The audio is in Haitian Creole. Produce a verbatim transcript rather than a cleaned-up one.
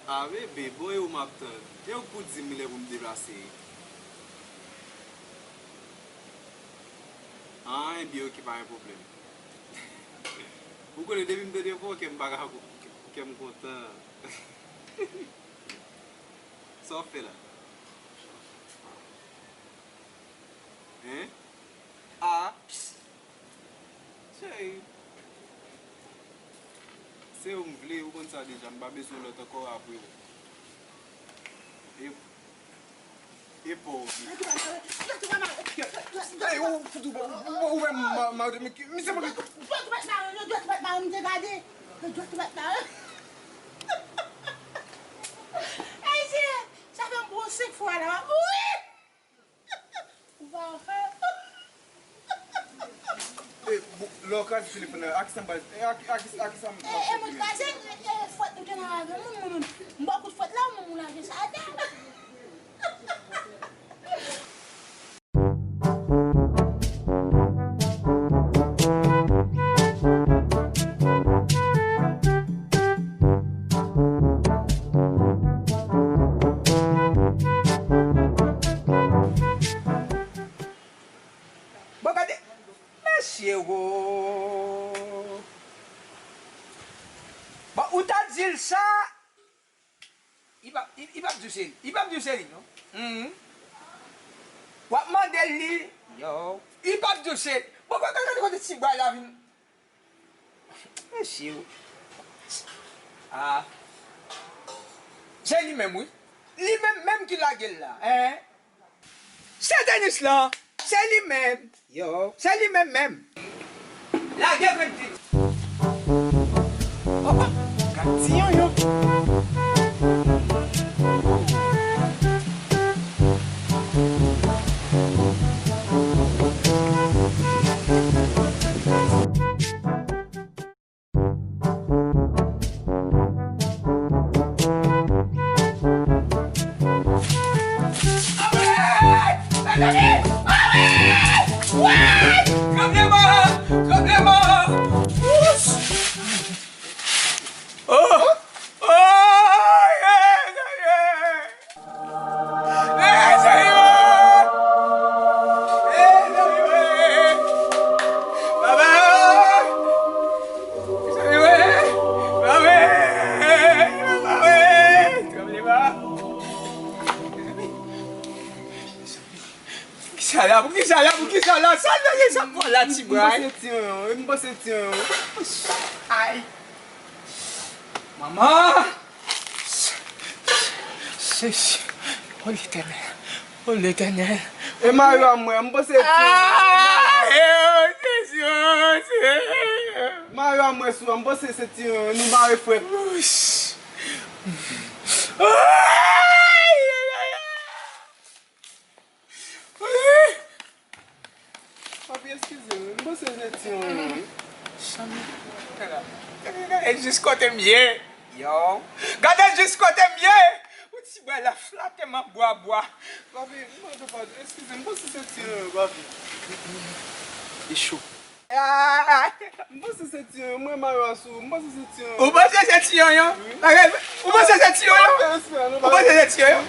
A, bebe, bon, e ou m ap tann. E ou k pou di m lè pou m deplase. An, ebyen, oke, pa gen pwoblèm. Ou konnen, depi m tande vwa w, kè m pa ka, kè m kontan. Sa w ap fè la? Hein? A! Cheri. Se ou m vle, ou konn sa deja, m pa bezwen lòt ankò apre ou. E, e pa w vle. Ey, ou fout ou, ou, ou, ou wè m ma-, ma-, mi-, misye pa ka. Ey, se, sa fè m bon senk fwa la. Wi! Ou pa fè. E, bon, lè w kraze telefòn nan, a kisa m pral, e, a ki, a ki, a kisa m pral kontinye? E, e mwen kraze, e, e fwèt ou te nan lave moun, moun, m ba w kout fwèt la, ou menm ou lave sa atè. Bon, gade, mesye wo. Bon, ou ta di l sa, li p ap, li, li p ap di w se li. Li p ap di w se li, non. Mhm. W ap mande l li, yo. Li p ap di w se li. Bon, gade, gade kote ti bwa la vin. Mesye, wi. A. Se li menm, wi. Li menm, menm ki lage l la, en. Se Denis lan. Se li menm. Yo, se li menm, menm. Lage grenn ti. Oh, oh, gad ti yonyon. Tranbleman! Tranbleman! Wouch! Oh! Oh! Yeah, yeah, yeah. Hey, Seyè! Hey, Seyè! Papa! Seyè! Papa! Papa! Tranbleman! Poukisa la? Poukisa la? Poukisa la? Sa l veye sa pran la, ti bray? M panse ti yonyon, m panse ti yonyon. Ay! Manman! Se, se, o Letènèl, o Letènèl. E mayo a mwen, m panse ti yonyon. Ah, eh, oh, Jezi, oh, Jezi. Mayo a mwen sou, m panse se ti yonyon, nou mare fwèt. Ay, ay, ay, ay. Papi, eskize m, m panse se ti yonyon, wi. Gade jis kote m ye. Yo. Gade jis kote m ye. Ou ti bwa la flate m an bwa bwa. Papi, m mande padon, eskize m, m panse se ti yonyon, papi. Li cho. Ah! M panse se ti yonyon, mwen mayo a sou, m panse se ti yonyon. Ou panse se ti yonyon? Wi. Ou panse se ti yonyon? Ou panse se ti yonyon?